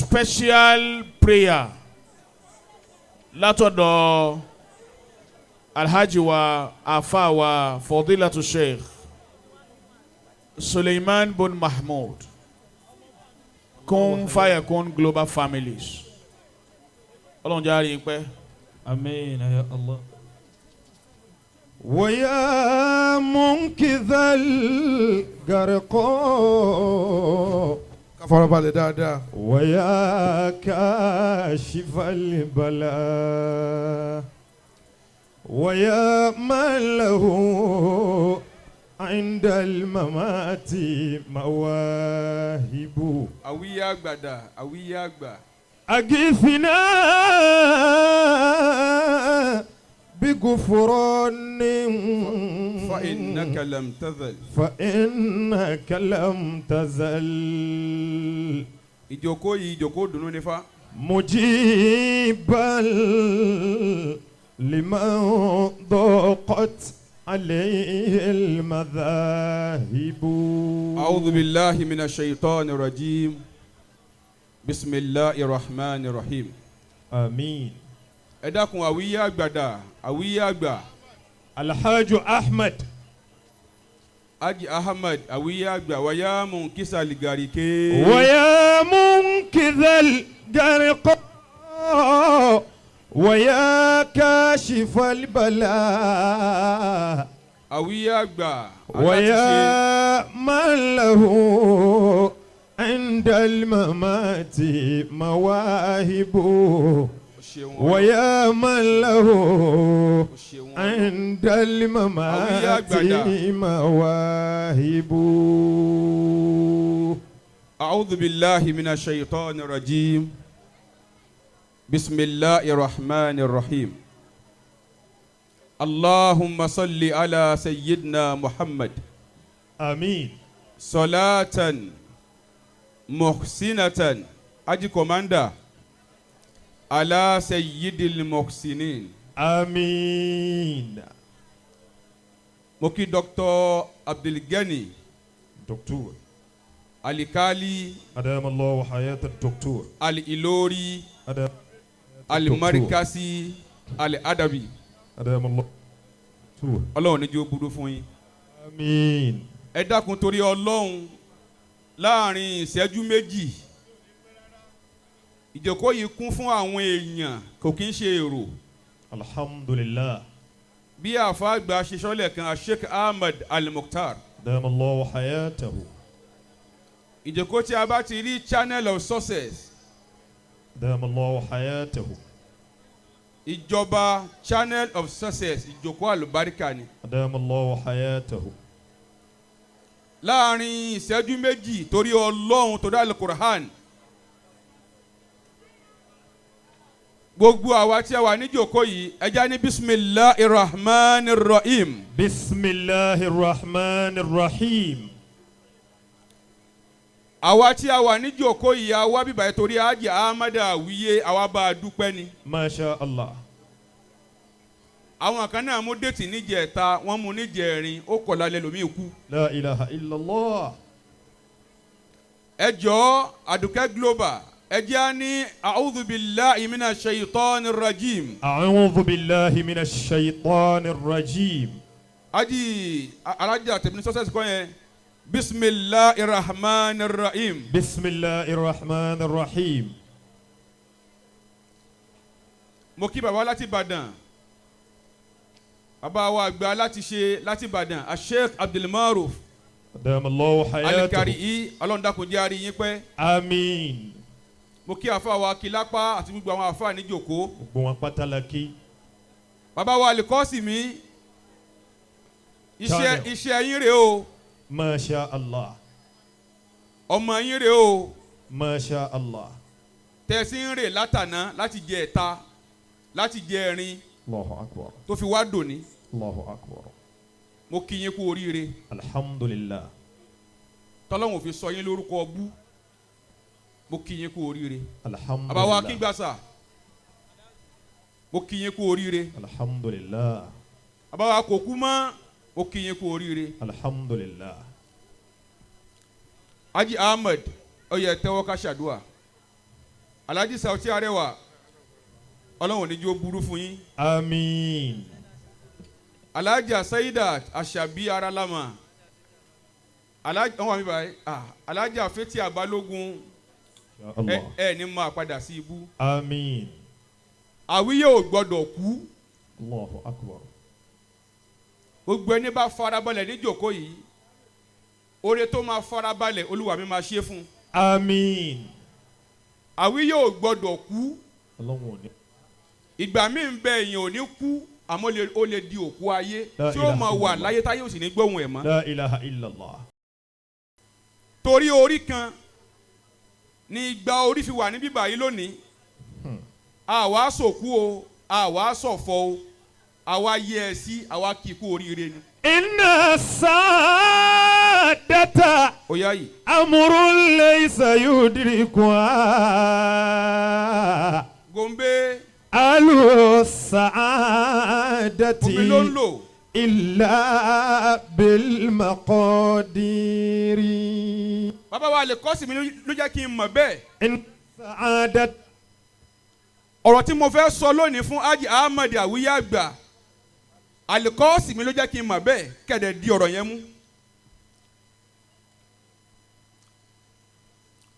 Special prayer látọ̀dọ̀ Alhaji wa, afa wa, Fadilatu Sheikh Suleiman Bun Mahmood, Kun Fayakun Global Families. Ọlọ́run jẹ́ àárín pẹ́. آمين يا الله. ويا منقذ الغرق. Ká farabalẹ̀ dáadáa. ويا كاشف البلاء، ويا من له عند الممات مواهب. Àwíyé àgbàdà, àwíyé àgbà. أغثنا بغفران. فإنك لم تزل. فإنك لم تزل. Ìjókòó yìí, ìjókòó dùnú nífa. مجيبا لمن ضاقت عليه المذاهب. أعوذ بالله من الشيطان الرجيم، بسم الله الرحمن الرحيم. آمين. Ẹ dákun, àwíyé àgbàdà, àwíyé àgbà. الحاج أحمد. Haji Ahmad, àwíyé àgbà، ويا منقذ الغريق. ويا منقذ الغرق، ويا كاشف البلاء. Àwíyé àgbà. ويا من له عند الممات مواهب. ويا من له عند الممات مواهب. أعوذ بالله من الشيطان الرجيم، بسم الله الرحمن الرحيم. اللهم صل على سيدنا محمد. آمين. صلاة محسنة، Haji Commander، على سيد المحسنين. آمين. Mo kí Dr. Abdulgani. دكتور. Alikali. أدام الله حياة الدكتور. Al-Ilori. أدام. Al-Marikasi Al-Adabi. أدام الله دكتور. Ọlọ́run ní jẹ́ ó burú fún yín. آمين. Ẹ dákun, torí Ọlọ́run, láàrin ìṣẹ́jú 2, ìjókòó yìí kún fún àwọn èèyàn, kò kí ń ṣe èrò. الحمد لله. Bí àfa àgbà ṣe sọ́lẹ̀ kan, Sheikh Ahmed Al-Mukhtar. أدام الله حياته. Ìjókòó tí a bá ti rí Channel of Success. أدام الله حياته. Ìjọba Channel of Success, ìjókòó àlùbáríkà ni. أدام الله حياته. Láàrin ìṣẹ́jú 2, torí Ọlọ́run, torí Alukur'an, gbogbo àwa tí a wà níjókòó yìí, ẹ já ní بسم الله الرحمن الرحيم. بسم الله الرحمن الرحيم. Àwa tí a wà níjókòó yìí, àwa bíbá yìí torí Haji Ahmad Àwíyé, àwa bá a dúpẹ́ ni. ما شاء الله. Àwọn kan náà mú date níjẹ̀ta, wọ́n mú níjẹ̀rin, ó kọ̀ọ̀la lẹ́lòmíì kú. لا إله إلا الله. Ẹ jọ̀ọ́, Àdùkẹ́ Global, ẹ jẹ́ á ní أعوذ بالله من الشيطان الرجيم. أعوذ بالله من الشيطان الرجيم. Aji alájà tẹ̀mí success kọ́ yẹn، بسم الله الرحمن الرحيم. بسم الله الرحمن الرحيم. Mo kí bàbá láti Ìbàdàn, bàbá wa àgbà láti ṣe láti Ìbàdàn, Sheikh Abdulmaruf. أدام الله حياته. Alikari, Ọlọ́run dákun jẹ́ àrí yín pẹ́. آمين. Mo kí àfa wa Kílápá àti gbogbo àwọn àfa níjòkó. Gbogbo wọn pátá la kí. Bàbá wa alikọ́sì mi, iṣẹ́ Channel. iṣẹ́ yín rèé o. ما شاء الله. Ọmọ yín rèé o. ما شاء الله. Tẹ̀sí ń rè látàná, láti jẹ ẹ̀ta, láti jẹ ẹ̀rin, الله أكبر. tó fi wá dòní. الله أكبر. Mo kí yín kú oríire. الحمد لله. Tọ́lọ́hún ò fi sọ yín lórúkọ ọbú. Mo kí yín kú oríire. الحمد Bàbá wa لله. Kíngbàsà, mo kí yín kú oríire. الحمد لله. Bàbá wa kò kú mọ́, mo kí yín kú oríire. الحمد لله. Haji Ahmed, ó yẹ tẹ́wọ́ ká ṣàdúà. Alhaji Sauti Arẹwà, Ọlọ́run ò ní jó burú fún yín. Àmín. Alhaja Saida Asabi Aralama, Alhaja wọn wà mí báyìí, ah, Alhaja Fetia Balógun. Ya Ẹ Allah. ẹ ní máa padà sí ibú. Àmín. Àwíyé ò gbọdọ̀ kú. Allahu akbar. Gbogbo ẹni bá farabalẹ̀ níjòkó yìí, oore tó máa farabalẹ̀, Olúwa mi máa ṣe fún un. Àmín. Àwíyé ò gbọdọ̀ kú. Ọlọ́run ò ní. Ìgbà míì ń bẹ, èèyàn ò ní kú, àmọ́ ó lè di òkú ayé La tí ó ilaha máa wà illallah. láyé táyé ò sì ní gbóhùn ẹ̀ mọ́. La ilaha illallah. Torí orí kan ní igba orí fi wà ní bíbà yìí lónìí. Àwa sòkú o, àwa sọ̀fọ̀ o, àwa yẹ ẹ sí, àwa kì í kú oríire ni. إن السعادة Ó yá yìí. أمر ليس يدركها Gombe. أهل السعادة Omi ló ń lò. إلا بالمقادير. Bàbá wa lè kọ́ sí mi ló jẹ́ kí n mọ̀ bẹ́ẹ̀. إن السعادة Ọ̀rọ̀ tí mo fẹ́ sọ lónìí fún Haji Ahmed Awiye àgbà, àlìkọ́ọ̀sì mi ló jẹ́ kí n mọ̀ bẹ́ẹ̀. Kẹ̀dẹ̀ di ọ̀rọ̀ yẹn mú.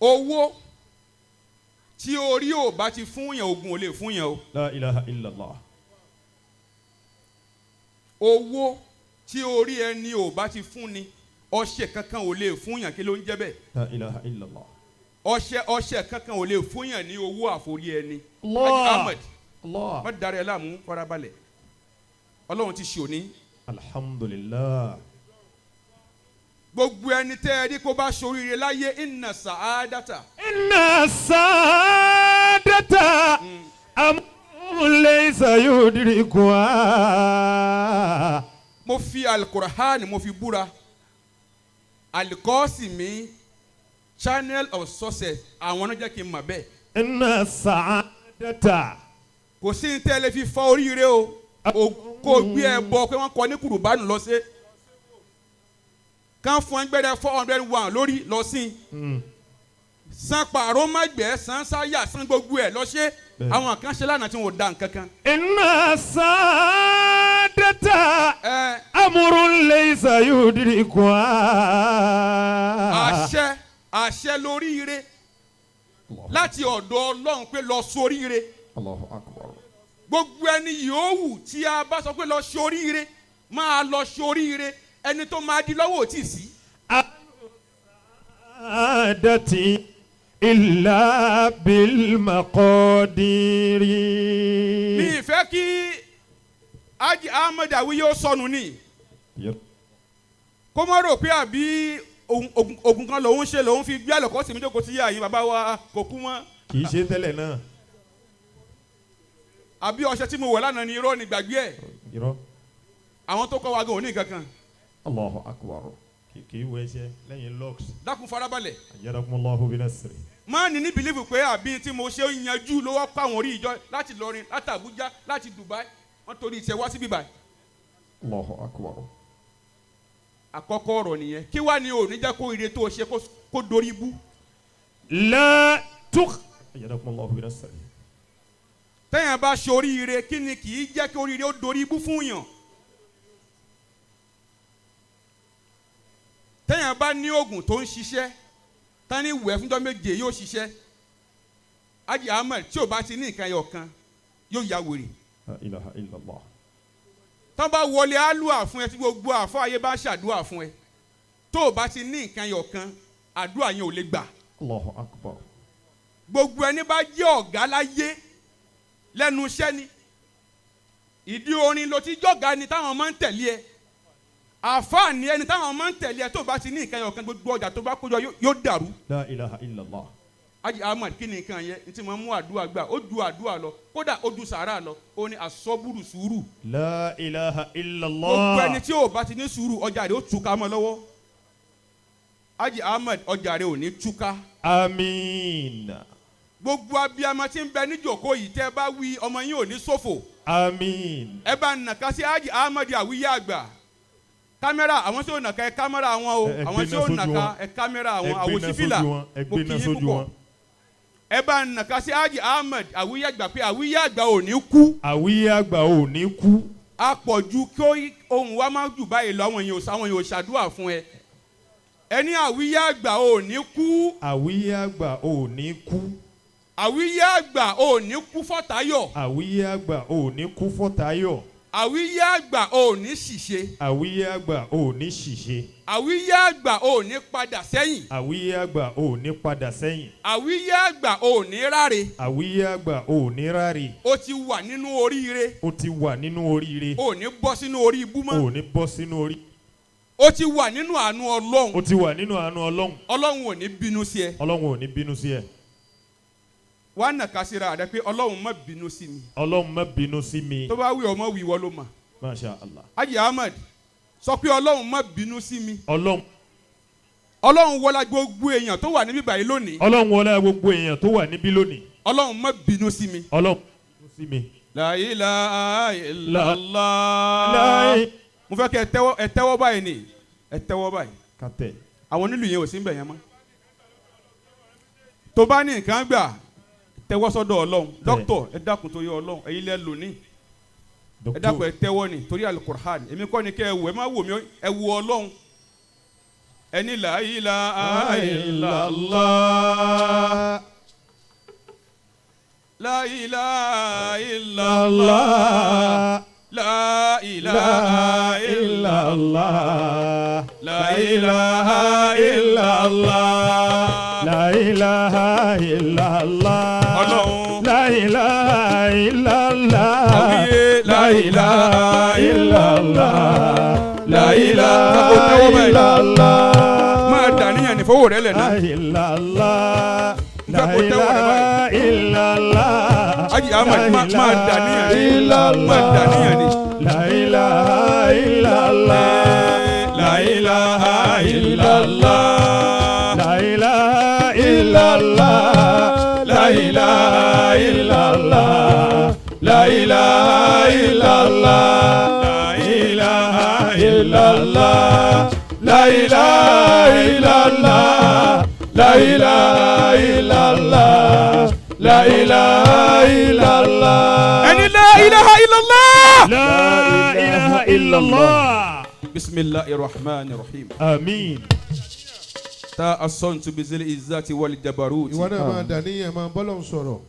Owó tí orí ò bá ti fún yẹn, oògùn ò lè fún yẹn o. لا إله إلا الله. Owó tí orí ẹni ò bá ti fún ni, ọṣẹ kankan ò lè fún yàn. Kí ló ń jẹ́ bẹ́ẹ̀? لا إله إلا الله. Ọṣẹ kankan ò lè fún yàn ní owó àforí ẹni. Allah. Haji Ahmed, الله. má darí ẹ láàmú, farabalẹ̀, Ọlọ́run ti ṣe òní. الحمد لله. Gbogbo ẹni tẹ́ ẹ rí kó bá ṣoríire láyé, inna sa'adata. إن السعادة أمر ليس يدركها. Mo fi alukur'an, mo fi búra, alikọ́ọ̀sì mi, channel of success, àwọn náà jẹ́ kí n mọ̀ bẹ́ẹ̀. إن السعادة Kò sí ní tẹ́ ẹ lè fi fa oríire o. Kò gbé ẹ bọ pé wọ́n kọ ní kùrùbánu lọ sí kán fún ẹgbẹ́rẹ́ 401 lórí lọ sí san pààrọ̀ mágbẹ́, san sáyà, san gbogbo ẹ̀ lọ ṣe. Bẹ́ẹ̀. Àwọn kan ṣe lánàá tí wọn ò da nǹkan kan. إن السعادة Ẹ أمر ليس يدركها. Àṣẹ lóríire láti ọ̀dọ̀ Ọlọ́run pé lọ sóríire. الله أكبر. Gbogbo ẹni yòówù tí a bá sọ pé lọ sóríire, máa lọ sóríire, ẹni tó máa di lọ́wọ́ ò tí ì sí. السعادة إلا بالمقادير. Mi ì fẹ́ kí Haji Ahmed Awiye ó sọnù ni, kó má rò pé àbí ogun kan lòun ṣe lòun fi gbé àlọ́kọ́ sí mi jókòó sí àyè bàbá wa kò kú mọ́. Kì í ṣe tẹ́lẹ̀ náà. Àbí ọṣẹ tí mo wẹ̀ lánàá ni? Irọ́ ni, gbàgbé ẹ̀. Irọ́. Àwọn tó kọ́ wa gan ò ní nǹkan kan. Allahu akbar. Kì í wọ ẹsẹ̀ lẹ́yìn locks. Dákun, farabalẹ̀. Ayyadakumullahu binasri. Má ní believe pé àbí tí mo ṣe ń yanjú ló wá pa àwọn orí ìjọ láti Ìlọrin, láti Àbújá, láti Dubai, wọ́n torí ìṣe wá síbí báyìí. Allahu akbar. Àkọ́kọ́ ọ̀rọ̀ nìyẹn. Kí wá ní òní jẹ́ kó ire tó ṣe kó dorí ibú? La tuk. Ayyadakumullahu binasri. Tẹ́yàn bá ṣe oríire, kí ni kì í jẹ́ kí oríire ó dorí ibú fún yàn? Tẹ́yàn bá ní oògùn tó ń ṣiṣẹ́ tání wẹ̀ fúnjọ́ 7 yóò ṣiṣẹ́, Haji Ahmed, tí ò bá ti ní nǹkan ẹyọ kan, yóò ya wèrè. La ilaha illallah. Tán bá wọlé àlùà fún ẹ, tí gbogbo àfọ ayé bá ṣàdúrà fún ẹ, tó o bá ti ní nǹkan ẹyọ kan, àdúrà yẹn ò lè gbà. Allahu akbar. Gbogbo ẹni bá jẹ́ ọ̀gá láyé, lẹ́nu iṣẹ́ ni, ìdí orin ló ti jọ̀gá ni táwọn máa ń tẹ̀lé ẹ, àfáà ni ẹni táwọn máa ń tẹ̀lé ẹ, tó o bá ti ní nǹkan ẹyọ kan, gbogbo ọjà tó bá kójọ yóò dàrú. La ilaha illallah. Haji Ahmad, kí ni nǹkan yẹn ní tí mo mú àdúrà gbà, ó ju àdúrà lọ, kódà ó ju sàárà lọ? Ó ní àsọ́bùrù, sùúrù. La ilaha illallah. Gbogbo ẹni tí ò bá ti ní sùúrù, ọjà rẹ̀ ó túká mọ́ lọ́wọ́. Haji Ahmad, ọjà rẹ̀ ò ní túká. Àmín. Gbogbo abiyamọ tí ń bẹ níjòkó yìí, tẹ́ bá wí, ọmọ yín ò ní ṣòfò. Àmín. Ẹ bá nàka sí Haji Ahmad Àwíyé àgbà. Kámẹ́rà, àwọn tí ó nàka, ẹ kámẹ́rà wọn o. Ẹ Àwọn gbéná tí ó sójú nàka, wọn. ẹ kámẹ́rà Ẹ àwọn gbéná àwòsífìlà. sójú wọn. Ẹ Mo kí gbéná yín sójú púpọ̀. wọn. Ẹ bá ń nàka sí Haji Ahmed àwíyé àgbà pé àwíyé àgbà ò ní kú. Àwíyé àgbà ò ní kú. A pọ̀ ju kí ohun wa máa jù báyìí lọ, àwọn èèyàn ò ṣàdúrà fún ẹ. Ẹni àwíyé àgbà ò ní kú. Àwíyé àgbà ò ní kú. Àwíyé àgbà ò ní kú fọ́tayọ̀. Àwíyé àgbà ò ní kú fọ́tayọ̀. Àwíyé àgbà ò ní ṣìṣe. Àwíyé àgbà ò ní ṣìṣe. Àwíyé àgbà ò ní padà sẹ́yìn. Àwíyé àgbà ò ní padà sẹ́yìn. Àwíyé àgbà ò ní ráre. Àwíyé àgbà ò ní ráre. O ti wà nínú oríire. O ti wà nínú oríire. O ní bọ́ sínú orí ibú mọ́. O ní bọ́ sínú orí. O ti wà nínú àánú Ọlọ́run. O ti wà nínú àánú Ọlọ́run. Ọlọ́run ò ní bínú sí ẹ. Ọlọ́run ò ní bínú sí ẹ. Wà á nàka síra rẹ pé Ọlọ́run má bínú sí mi. Ọlọ́run má bínú sí mi. Tó bá wí ọmọ wí ìwọ ló mà. Masha Allah. Haji Ahmed sọ pé Ọlọ́run má bínú sí mi. Ọlọ́run. Ọlọ́run wọlá gbogbo èèyàn tó wà níbí báyìí lónìí. Ọlọ́run wọlá gbogbo èèyàn tó wà níbí lónìí. Ọlọ́run má bínú sí mi. Ọlọ́run má bínú sí mi. La ilaha illallah. Mo fẹ́ kẹ́ ẹ tẹ́wọ́ báyìí ni, ẹ tẹ́wọ́ báyìí. Kàtẹ́. Àwọn onílù yẹn ò sí níbẹ̀ yẹn mọ́. Tó bá ní nǹkan gbà tẹ́wọ́ sọ́dọ̀ Ọlọ́run. Dókítọ̀ ẹ dákun torí Ọlọ́run, ẹ̀yin lẹ lónìí. Ẹ dákun ẹ tẹ́wọ́ ni torí alukur'an. Èmi kọ́ ni kẹ́ ẹ wò, ẹ má wò mí, ẹ wò Ọlọ́run. Ẹni la ilaha illallah. La ilaha illallah. La ilaha illallah. La ilaha illallah. La ilaha illallah. Ọlọ́run. La ilaha illallah. Àwíyé. La ilaha illallah. La ilaha illallah. Máa dàníyàn ní fowó rẹ̀ lẹ̀ náà. La illallah. N fẹ́ kó tẹ́wọ́ rẹ̀ báyìí. Illallah. Haji Ahmed máa dàníyàn ní. Máa dàníyàn ní. La ilaha illallah. La ilaha illallah. La ilaha illallah. La ilaha illallah. La ilaha illallah. La ilaha illallah. La ilaha illallah. La ilaha illallah. La ilaha illallah. Ẹni la ilaha illallah. La ilaha illallah. Bismillahir rahmanir rahim. Àmín. Ta asọ́ntu bizili izzati wal jabaruti. Ìwọ náà máa dàníyàn máa bọ́lọ̀ sọ̀rọ̀.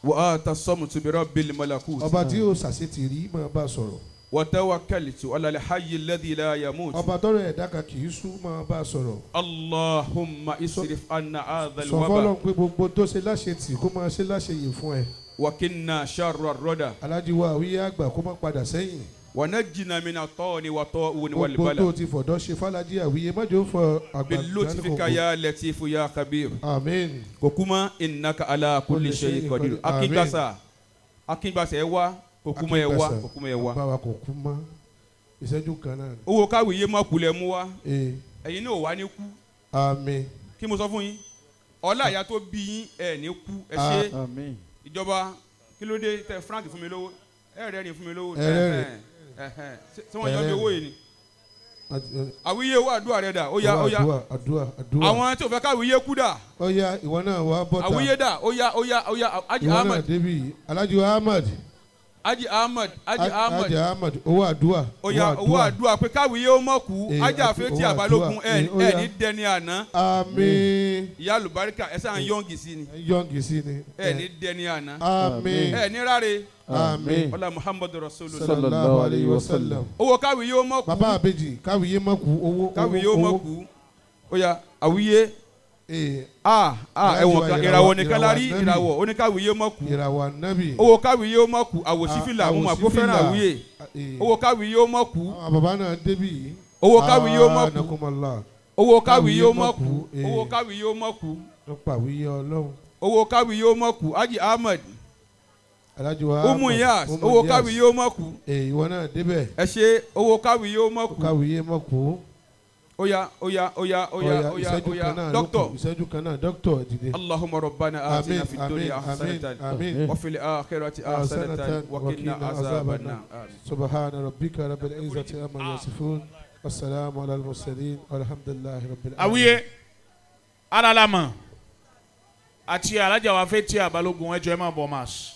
Wa atasamtu bi rabbil malakuti. Ọba tí yóò ṣàṣetì rí máa bá sọ̀rọ̀. Wa tawakkaltu ala al-hayyi alladhi la yamut. Ọba tọrọ ẹ̀dá kan kì í sú máa bá sọ̀rọ̀. Allahumma isrif anna hadha Sọ fọ́lọ́run al-waba. pé gbogbo tó ṣe láṣetì kó máa ṣe láṣeyè fún ẹ. Wa qina sharra ar-rada. Alájí wa àwíyé àgbà kó má padà sẹ́yìn. Wa najjina min at-ta'ni wa ta'un wal Gbogbo bala. tó ti fọ̀dọ́ ṣe fálájí àwíyé mọ́jọ́ fọ àgbà Bilutfika ya latifu ya khabir. Àmín. Kokuma innaka ala kulli shay'in qadir. Akíngbàsá Akíngbàsá ẹ wá Kokuma ẹ wá Kokuma ẹ wá. Báwa kò kú mọ́ ìṣẹ́jú kan náà. Owó káwé má kulẹ̀ mú wá. Ee Ẹ̀yin náà wà ní kú. àmín. Kí mo sọ fún yín? Ọlá ìyá tó bí yín ẹ̀ ní kú. Ẹ ṣe ìjọba kí ló dé tẹ Frank fún mi lówó? Ẹ rẹ́rìn fún mi lówó. Ẹ rẹ́rìn. Ṣé wọ́n yọ bí owó yìí ni? Àwíyé owó àdúrà rẹ̀ dà ó yá ó yá. Àdúrà àdúrà àdúrà. Àwọn tí ò fẹ́ káwíyé kú dà. Ó yá ìwọ náà wá bọ́ta. Àwíyé dà ó yá ó yá ó yá. Haji Ìwọ náà Ahmed. débì Alhaji Ahmed. Haji Ahmed Haji Ahmed. Haji Ahmed owó àdúrà. Ó yá owó àdúrà pé káwíyé ó mọ̀ kú. Haji àfẹ́tì àbálògùn ẹ̀ ẹ̀ ní dẹni àná. Àmín. Ìyá àlùbáríkà ẹ sáà ń yọ̀ǹgì sí ni. Yọ̀ǹgì sí ni. Ẹ ní dẹni àná. Àmín. Ẹ ní ráre. Àmín. Ọlá Muhammadu Rasulullah. Sallallahu alayhi wa sallam. Owó káwíyé ó mọ̀ kú. Bàbá àbèjì káwíyé mọ̀ kú owó. Káwíyé ó mọ̀ kú. Ó yá àwíyé. Ẹ̀wọ̀n kan ìràwọ̀ nìkan la rí ìràwọ̀ oníkàwíyé mọ̀ kú. Ìràwọ̀ ànábì. Owó káwíyé ó mọ̀ kú àwòsífìlà mo mà kó fẹ́ràn àwíyé. Owó káwíyé ó mọ̀ kú. Àwọn bàbá náà débì yìí. Owó káwíyé ó mọ̀ kú. Owó káwíyé ó mọ̀ kú. Owó káwíyé ó mọ̀ kú. Lọ́pọ̀ àwíyé Ọlọ́run. Owó káwíyé ó mọ̀ kú. Haji Ahmed. Alhaji wa Umu Yas owó káwíyé ó mọ̀ kú. Ìwọ náà débẹ̀. Ẹ ṣe owó káwíyé ó mọ̀ kú. Káwíyé mọ̀ kú. Oya oya oya oya oya oya doctor. Ìṣẹ́jú kan náà doctor dìde. Allahumma rabbana atina fid dunya hasanatan wa fil akhirati hasanatan wa qina azaban nar. Subhana rabbika rabbil izzati amma yasifun. Wassalamu ala al-mursalin walhamdulillahi rabbil alamin. Àwíyé ara la mọ̀. Àti alájà wa fẹ́ tí àbálògùn, ẹjọ́ ẹ máa bọ̀ mas.